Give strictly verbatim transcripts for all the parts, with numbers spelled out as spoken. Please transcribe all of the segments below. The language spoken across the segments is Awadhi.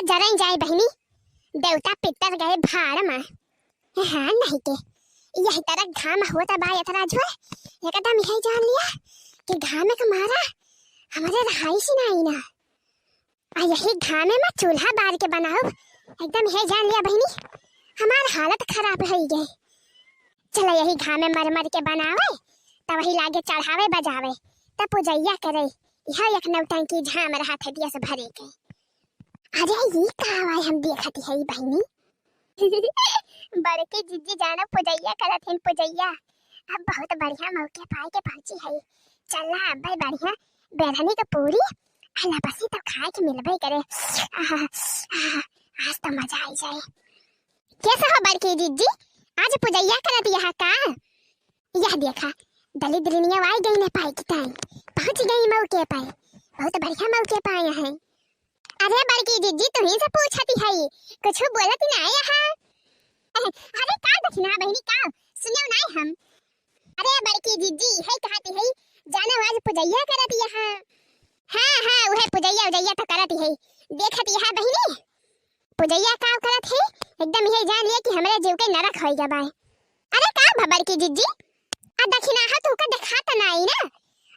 जरई जाए बहिनी, देवता पितर गए भाड़ मा। हाँ, नहीं के, यही तरह घाम होत बा एतरा जोर, एकदम यही जान लिया कि घाम के मारा हमरे रहाइस नाई ना। आ यही घामे मा चूल्हा बार के बनाओ, एकदम यही जान लिया बहिनी, हमार हालत खराब होइ गए। चला यही घामे मर मर के बनावे, तब वही लागे चढ़ावे बजावे, तब पुजैया करे। यह एक नौटंकी झाम रहा था दिया से भरे के। अरे, ई का आवाज हम देखत हई बहिनी? बड़की जिज्जी जानो पुजैया करत हन, पुजैया। अब बहुत बढ़िया मौके पाए के पहुंची हई। चला, अब्बे बढ़िया बेरहनी के पूरी आ लपसी तो खाए के मिलबे करे। आहा, आहा, आज तो मजा आई जाए। कैसे हो बड़की जिज्जी, आज पुजैया करत हया का? यह देखा, दलिद्रिनिया आई गई ने पाई की ताई, पहुंच गई मौके पे, बहुत बढ़िया मौके पाए हैं। अरे बड़की जिज्जी, तुही से पूछती है, कुछ बोलत ना यहाँ। अरे का दखिना बहिनी का, सुनियो ना हम। अरे बड़की जिज्जी, है कहती है, जानो आज पुजैया करत यहाँ। हाँ, हाँ, वह पुजैया उजैया तो करत है, देखत यहाँ बहिनी। पुजैया का करत है, एकदम यही जान लिया कि हमरे जीव के नरक होई गवा है। अरे का भा बड़की जिज्जी, आ दखिनाहा तोहका देखात नाई ना?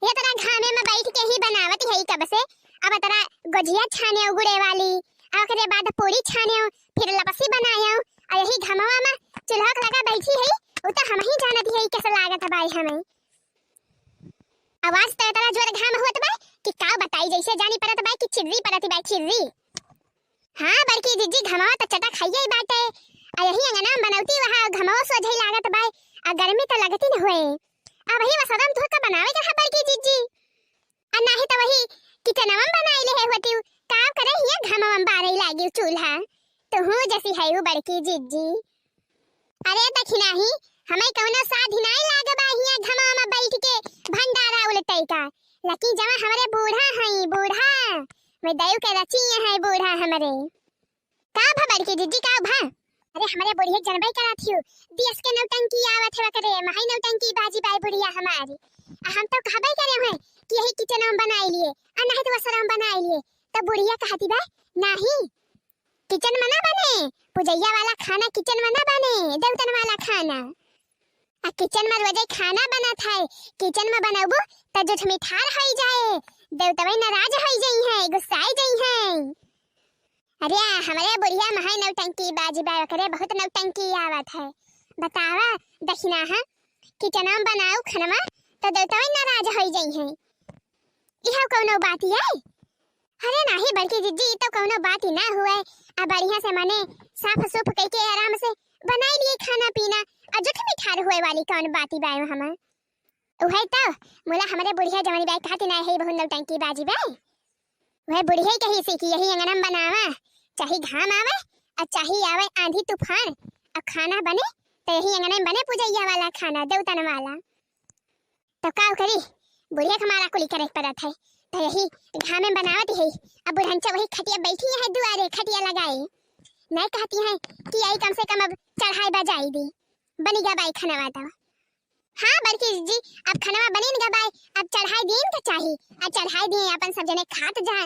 ये तरा घामे में बैठ के ही बनावत है कब से। अब तरा गोजिया छाने गुड़े वाली, आ ओकरे बाद पूरी छाने, फिर लपसी बनाए, आ यही घमवा में चूल्हा के लगा बैठी है, उ तो हम ही जानत है कैसे लागत बाई हमें। आवाज तो इतना जोर घाम होत बा कि का बताई, जैसे जानी पड़त बा कि चिर्री पड़त बा, चिर्री। हाँ बड़की जिज्जी, घमवा तो चटा खाइए ही बाटे। आ यही अंगना में बनौती वहाँ घमवा सोझे ही लागत बा, आ गर्मी तो लगती न होए। अब वही वसरम धो के बनावे के है बड़की जिज्जी, आ नाही तो वही किचनवा में बनाई ले है होती। का करे हिया घमवा में बारे लागी चूल्हा, तो हूँ जैसी है वो बड़की जिज्जी। अरे दखिनाही, हमें कौनो साध नाई लाग बा हियाँ घमवा में बैठ के भंडारा उलटै का, लेकिन जवा हमरे बूढ़ा हई, बूढ़ा, वे दयु के रचिए हैं बूढ़ा हमरे। का भा बड़की जिज्जी, का भा? अरे हमरे बुढ़िया जनबै करत हियो, दियस के नौटंकी आवत है ओकरे, महई नौटंकी बाजी बाई बुढ़िया हमारी। आ हम तो कहबै करे हैं कि यही किचनवा में बनाई लिए, आ नहीं तो वसरवा में बनाई लिए, तब बुढ़िया कहती बा, नाही, किचन में ना बने, पुजैया वाला खाना किचन में ना बने, देवतन वाला खाना। आ किचन में रोजे खाना बनत है, किचन में बनबू त जुठ मिठार होई जाए, देवतवे नाराज होई जाई हैं, गुस्साई जाई हैं। अरे हमरे बुढ़िया महई नौटंकी बाजी बा, ओकरे बहुत नौटंकी आवत है। बतावा दखिनाहा, किचन में बनाऊ खनवा तो देवतवे नाराज होई जाई हैं। इहो कौनो बात है? अरे नाही बड़की जिज्जी, ई तो कौनो बात ही ना हुए। आ बढ़िया से मने साफ सुफ कइके आराम से बनाई लिए खाना पीना, आ जुठ मिठार हुए वाली कौन बात ही बाय हम। उहे तो मुला हमरे बुढ़िया जवानी बाय कहती ना है बहुत नौटंकी बाजी बाय। वह बुढ़िया ही कही सी कि यही अंगना में बनावा, चाहे घाम आवे, आ चाहे आवे आंधी तूफान, आ खाना बने तो यही अंगना में बने पुजैया वाला खाना, देवतन वाला। तो का करी, बुढ़िया के मारा कुली करे के पड़त है। तो यही घामे में बनावत है। अब बुढ़ंचा वही खटिया बैठी है दुआरे, खटिया लगाई। नहीं कहती है कि आई कम से कम अब चढ़ाई बजाई दी, बनी गा बाई खनवा तो। हाँ बड़की जी, अब खनवा बनिन गा बाई, अब चढ़ाई दीन के चाही। अब चढ़ाई दिए अपन सब जने खात जा।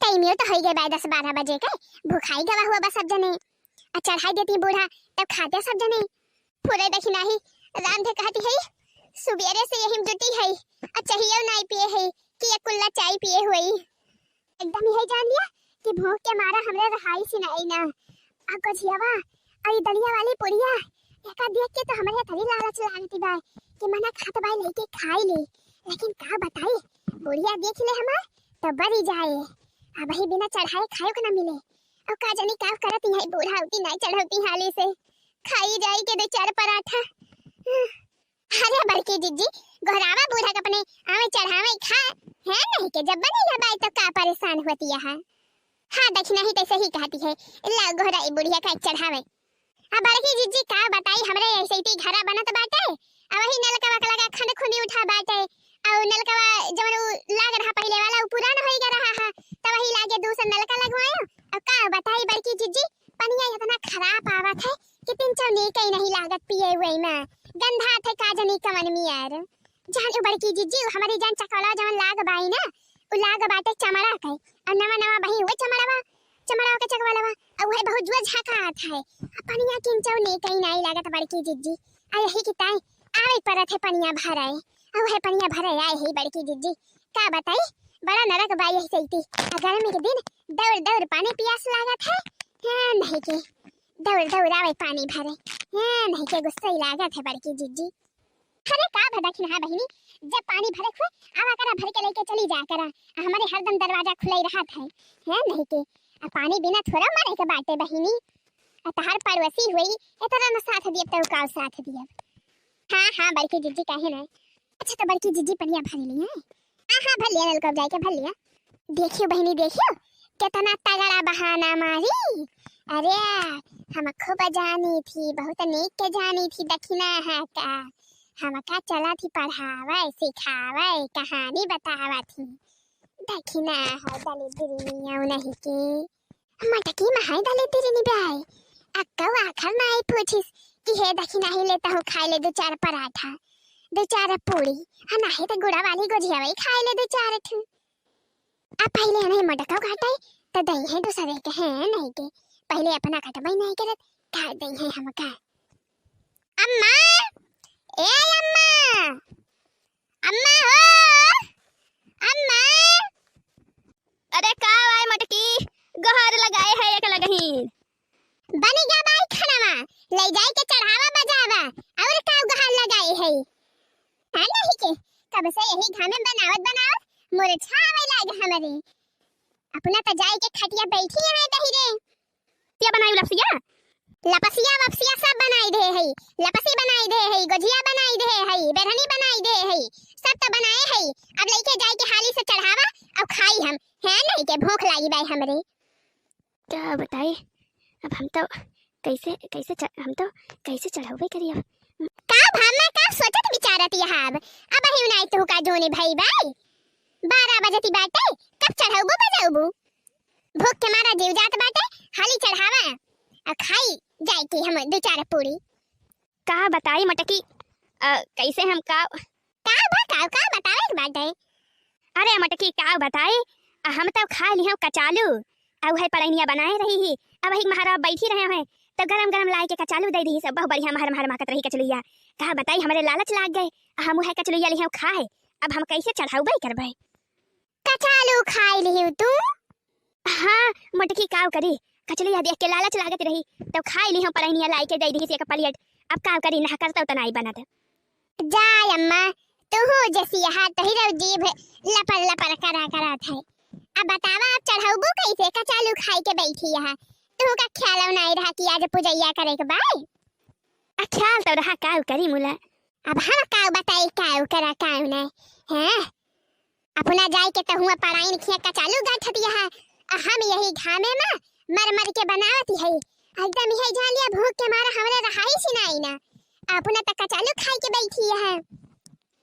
टाइम यो तो होई गए बाई दस बारह बजे के, भुखाई गवा हुआ बा सब जने। अब चढ़ाई देती बूढ़ा, तब खाते सब जने। फुरे देखी नाही, रांधे कहती है, सुबेरे से यही में जुटी है, आ चाहिए नाई पिए है कि एक कुल्ला चाय पिए हुई। एकदम यही जान लिया कि भूख के मारा हमरे रहाई सी नाई ना। आ गोझियावा, आ ई दलिया वाली पुड़िया, एका देख के तो हमरे तरी लालच लागती बा कि मना खात बाई लेके खाई ले। लेकिन का बताई, बुढ़िया देख ले हमार तो बरी जाए। अब ही बिना चढ़ाए खायो के ना मिले। और का जानी का करत है बूढ़ा होती नाई चढ़ौती हाली से। खाई जाई के दो चार पराठा। अरे बड़की जिज्जी, गोहरावा बूढ़ा के अपने आवे चढ़ावे खा, है नहीं के जब बनी ना बाई तो का परेशान होती है। हाँ दखिनाही तैसे ही कहती है, लाओ गोहराई बुढ़िया का चढ़ावे। अब बड़की जिज्जी का बताई, हमरे ऐसे ही घरा बनत बाटे, अब वही नलकवा के लगा खंड खुनी उठा बाटे, और नलकवा जवन उ लाग रहा पहले वाला, उ पुरान होई गया रहा है, तब वही लागे दूसर नलका लगवायो। अब का बताई बड़की जिज्जी, पनिया इतना खराब आवत है कि तीन चार नीक ही नहीं लागत पिए हुए में, गंधा थे का जनी कवन मियर। जान उ बड़की जिज्जी, उ हमारी जान चकौला जवन लाग बाई ना, उ लाग बाटे चमड़ा के, और नवा नवा बही हुए चमड़वा, चमड़वा के चकवलवा, अउ है बहुत जुआ झाँकात है। आ पनिया किंचौ नेकई नाई लागत बड़की जिज्जी। आ यही की ताई आवे परत है पनिया भरे। अउ है पनिया भरे आए है बड़की जिज्जी। का बताई, बड़ा नरक बा यही सैती। आ गर्मी के दिन दौड़ दौड़ पानी पियास लागत है। हाँ, नहीं के दौड़ दौड़ आवे पानी भरे। हाँ, नहीं के गुस्सा ही लागत है बड़की जिज्जी। अरे का भा दखिनहा बहिनी, जब पानी भरे हुए, आवा करा, भर के लेके चली जा करा। आ हमरे हरदम दरवाजा खुलाई रहत है, हैं, नहीं के। आ पानी बिना थोड़ा मरे के बाटे बहिनी। आ तहार पड़ोसी हुई, इतना न साथ दियब, तो का साथ दियब। हाँ, हाँ, बड़की जिज्जी काहे ना। अच्छा, तो बड़की जिज्जी पनिया भर ली है? हाँ, हाँ, भर लिया, नलका जाए के भर लिया। देखियो बहिनी, देखियो, कितना तगड़ा बहाना मारी। अरे, हम खूब जानी थी, बहुत नीक के जानी थी, दखिनहा का। हमका चला थी पढ़ावे, सिखावे, कहानी बतावा थी। दखिनहा है दलिद्रिनिया नहीं के। मटकी महई दलिद्रिनी बे। अक्कौ आखर नाई पूछिस कि हे दखिनहा ही लेता हूँ, खाए ले दो चार पराठा, दो चार पूरी, हाँ, नाही तो गुड़ा वाली गोझिया वही खाए ले दो चार ठू। अब पहिले नहीं मटका काटे, तो दही है दूसरे के, हैं, नहीं के। पहिले अपना कटबई नहीं करत, का दही है हमका। अम्मा, ए अम्मा, अम्मा हो, अम्मा। अरे का भाई मटकी, गोहार लगाए है एक लगही। बनी गा बाई खनवा, ले जाए के चढ़ावा बजावा, और का गोहार लगाए है? हाँ नहीं के, कब से यही घामे बनावत बनावत मुरझा आवे लाग हमरे। अपना त जाए के खटिया बैठी है दही रे। क्या बनाई लपसिया? लपसिया वपसिया सब बनाई दे है, लपसी बनाई दे है, गोझिया बनाई दे है, बेरहनी बनाई दे है, सब तो बनाए है। अब लइके जाए के हाली से चढ़ावा, अब खाई हम, हैं, नहीं के भूख लागी बाई हमरे। का बताई, अब हम तो कैसे, कैसे च-, हम तो कैसे चढ़ौबे करी अब। का भावना, का सोचत विचारत यहाँ अब? अब ही उनाई तू का जोनी भई बाई, बारह बजती बाटे, कब चढ़ौबू बजौबू? भूख के मारा जीव जात बाटे, हाली चढ़ावा, आ खाई जाए के हम दो चार पूरी। का बताई मटकी, अ, कैसे हम का का भा, का, का बतावे के बाटे? अरे मटकी, का बताई, आ हम तो खा लिहौ कचालू, आ उहे पड़ैनिया बनाए रही ही, अब वही महाराज बैठी रहे हैं, तो गरम गरम लाए के कचालू दे दी, सब बहुत बढ़िया महर महर महकत रही कचलुइया। का बताई, हमरे लालच लाग गए, आ हम उहे कचलुइया लिहौ खाए, अब हम कैसे चढ़ौबे करबे? कचालू खाई लिहू तू? हाँ, मोटकी काव करी, कचलिया देख के लालच लागत रही, तब खाई लिहौ पड़ैनिया लाई के दे दी एक प्लेट। अब काव करी, ना करतौ त नाई बनत। जा अम्मा, तू जसिया तोहिरो जीभ लपर लपर करा करत है। अब बतावा, अब चढ़ौबू कैसे? कचालू खाई के बैठी है, तू का ख्याल नाई रहा कि आज पूजैया करे के बाय? आ ख्याल तो रहा, काव करी मुला। अब हम काव बताई, काव करा, काव नहीं, हैं? अपना जाए के तहुआ पड़ाइन खिया कचालू गाठत यहाँ, आ हम यही घामे में मर मर के बनावत है। एकदम यही जान लिया, भूख के मारा हमरे रहाई सिनाई ना। अपना त कचालू खाई के बैठी है।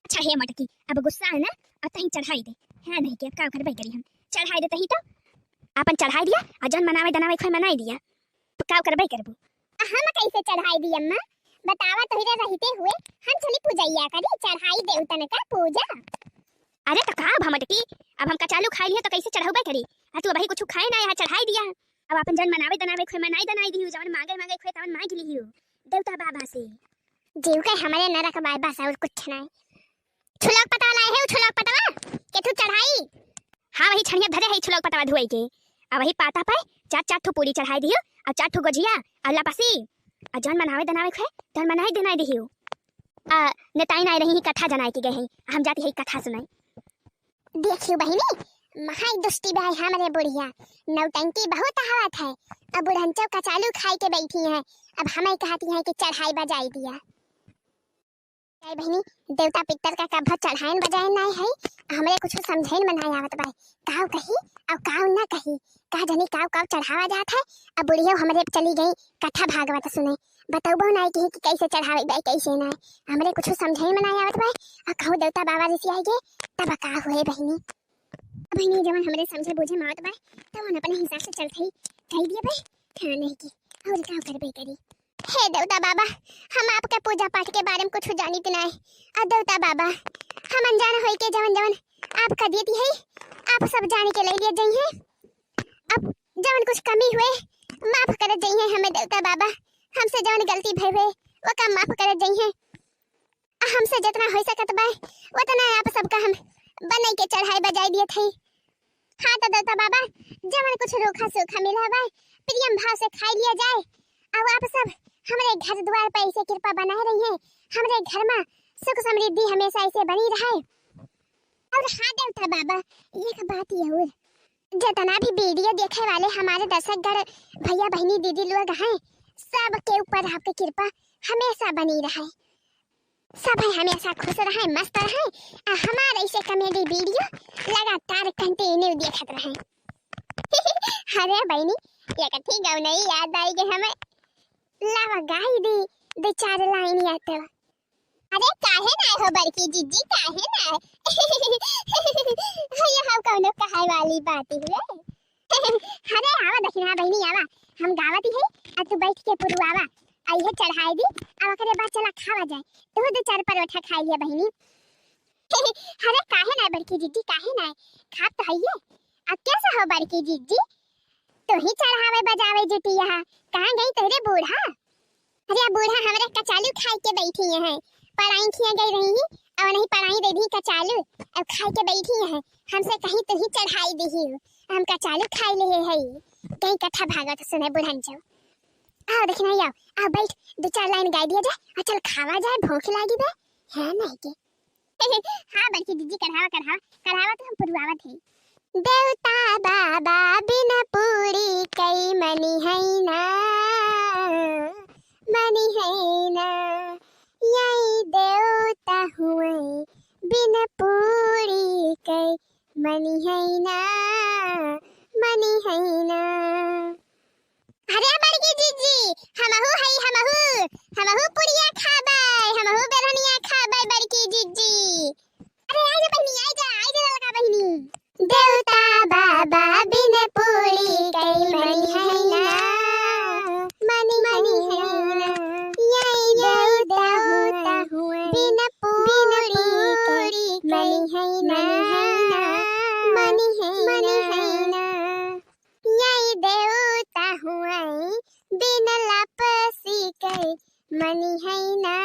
अच्छा हे मटकी, अब गुस्सा है ना, अब तहीं चढ़ाई दे। है नहीं के, अब का करबे करी हम? चढ़ाई दे तहीं तो। अपन चढ़ाई दिया, आ जौन मनावे दनावे खोए मनाई दिया। तो का करबे करबू? आ हम कैसे चढ़ाई दी अम्मा? बतावा, तोहरे रहते हुए हम चली पूजैया करी, चढ़ाई देवतन का पूजा। अरे तो का भा मटकी, अब हम कचालू खाई लिया तो कैसे चढ़ौबे करी? आ तू अबही कुछ खाए ना, यहाँ चढ़ाई दिया। अब अपन जौन मनावे दनावे खोए मनाई दनाई दिहू, जवन मांगे मांगे खोए तवन मांग लिहू देवता बाबा से। जीव के हमरे नरक बाय बस, और कुछ नहीं। छुलक पतवा लाए है, उ छुलक पतवा के तू चढ़ाई। हाँ, वही छनिया धरे है छुलक पतवा धुआई के। आ वही पाता पे चार चार ठो पूरी चढ़ाई दियो, आ चार ठो गोझिया, आ लपसी, आ जौन मनावे दनावे खोए तौन मनाई दनाई दियो। आ नेताई नाई रही ही, कथा जनाए के गए हैं, हम जाती है कथा सुनाई। देखियो बहिनी, महाई दुष्टी बाय हमरे बुढ़िया, नौटंकी बहुत आवत है। अब बुढ़ंचो कचालू खाई के बैठी हैं, अब हमें कहती हैं कि चढ़ाई बजाई दिया। ए बहिनी, देवता पितर का कभा चढ़ाइन बजाइन नाई है, हमरे कुछ समझाइन में नाई आवत बाय, काव कही और काव ना कही, का जनी काव काव चढ़ावा जात है। अब बुढ़ियो हमरे चली गई कथा भागवत सुने, बतौबो नाई कही कि कैसे चढ़ावे बाय, कैसे नाई, हमरे कुछ समझाइन में नाई आवत बाय। आ कहूँ देवता बाबा रिसियाई गे, तब का हुए बहिनी? बहिनी, जवन हमरे समझे बूझे में आवत बाय, तवन अपने हिसाब से चलत हई, कही दिए बाय, हाँ नहीं की, और का करबे करी। हे देवता बाबा, हम आपके पूजा पाठ के बारे में कुछ जानित नाय। आ देवता बाबा, हम अनजान होई के जवन जवन आप कह देती है, आप सब जान के ले लिए जाई है। अब जवन कुछ कमी हुए, माफ करत जइहें हमें देवता बाबा। हमसे जवन गलती भई हुए, ओका माफ करत जइहें। आ हमसे जितना होइ सकत बा, उतना आप सबका हम बनाई के चढ़ाई बजाई दियत हई। हाँ तो देवता बाबा, जवन कुछ रूखा सूखा मिला बा, प्रेम भाव से खाई लिया जाए। अब आप सब हमरे घर द्वार पे ऐसे कृपा बनाए रहिहें, हमरे घर मा सुख समृद्धि हमेशा ऐसे बनी रहे। और हाँ देवता बाबा, एक बात और, जितना भी video देखे वाले हमारे दर्शकगण, भैया बहिनी दीदी लोग हैं, सबके ऊपर आपकी कृपा हमेशा बनी रहे, सब है हमेशा खुश रहे, मस्त रहे, आ हमारे ऐसे comedy video लगातार continue देखत रहे। अरे बहिनी, एक ठे गौनई याद आई गई हमें, लावा गाई दी, दो चार line या तो। अरे काहे ना हो बड़की जिज्जी, काहे ना? ये हम कौनो कहाई वाली बात हुए। अरे आवा दखिना बहिनी आवा, हम गावत ही है, आ तू बैठ के पुरुआवा, आ ये चढ़ाई दी, आ ओकरे बाद चला खावा जाए, तू दो चार परोठा खाई लिया बहिनी। अरे काहे ना बड़की जिज्जी, काहे ना, खात तो हइये। अब कैसा हो बड़की जिज्जी, तू ही चढ़ावे बजावे जुटी यहाँ, कहाँ गई तोहरे बूढ़ा? अरे बूढ़ा हमरे कचालू खाई के बैठी हैं, पराई खिया गई रही, और नहीं पराई दे दी कचालू, अब खाई के बैठी हैं, हमसे कहीं तू ही चढ़ाई दी, हम कचालू खाई ले है, कहीं कथा भागवत सुने बुढ़न जाओ। आओ दखिना आओ, आओ बैठ, दो चार line गाई दिया जाए, और चल खावा जाए, भूख लागी बे, है नहीं के। हाँ बड़की जिज्जी, कढ़ावा, कढ़ावा, कढ़ावा तो हम पुरुआवत है। देवता बाबा बिन पूरी कई मनी है ना, मनी है ना, यही देवता हुए बिन पूरी कई मनी है ना, मनी है ना। अरे बड़की जिज्जी, हमहू हई, हमहू, हमहू पुड़िया खाबै, हमहू बेरहनिया खाबै बड़की जिज्जी। अरे आई जा बहिनी, आई जा, आई जा ललका बहिनी। देवता बाबा बिन पूरी कई मनी है ना, मनी, मनी है ना। ये देवता हुए बिन पूरी कई मनी है ना, मनी है ना। यही देवता हुए बिन लपसी के मनी है ना,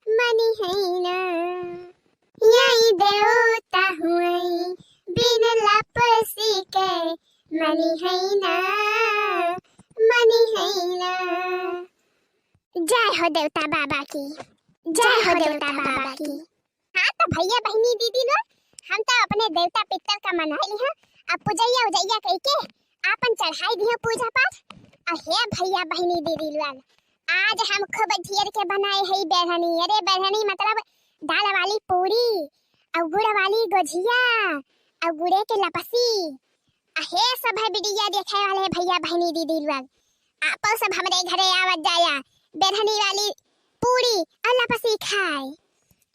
मनी है ना। यही देवता हुए बिन लपसी के मनी है ना, मनी है ना। जय हो देवता बाबा की, जय हो देवता बाबा की। हाँ तो भैया बहिनी दीदी लोग, हम तो अपने देवता पितर का मनाई लिहा, अब पूजैया उजैया कइके आपन चढ़ाई दिहा पूजा पाठ। और हे भैया बहिनी दीदी लोग, आज हम खूब ढेर के बनाए है बेरहनी। अरे बेरहनी मतलब दाल वाली पूरी, और गुड़ वाली गोझिया, और गुड़े के लपसी। अहे सब है video देखे वाले भैया बहिनी दीदी लोग, आपो सब हमरे घरे आवत जाया, बेरहनी वाली पूरी और लपसी खाए,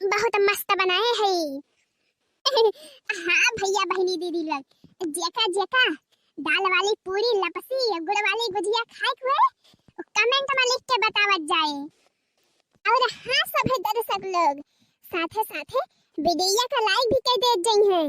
बहुत मस्त बनाए है। हाँ भैया बहिनी दीदी लोग, जेका जेका दाल वाली पूरी, लपसी, गुड़ वाली गुझिया खाए हुए, comment में लिख के बतावत जाए। और हाँ सब है दर्शक लोग, साथे साथे video का like भी कर दे जइहे।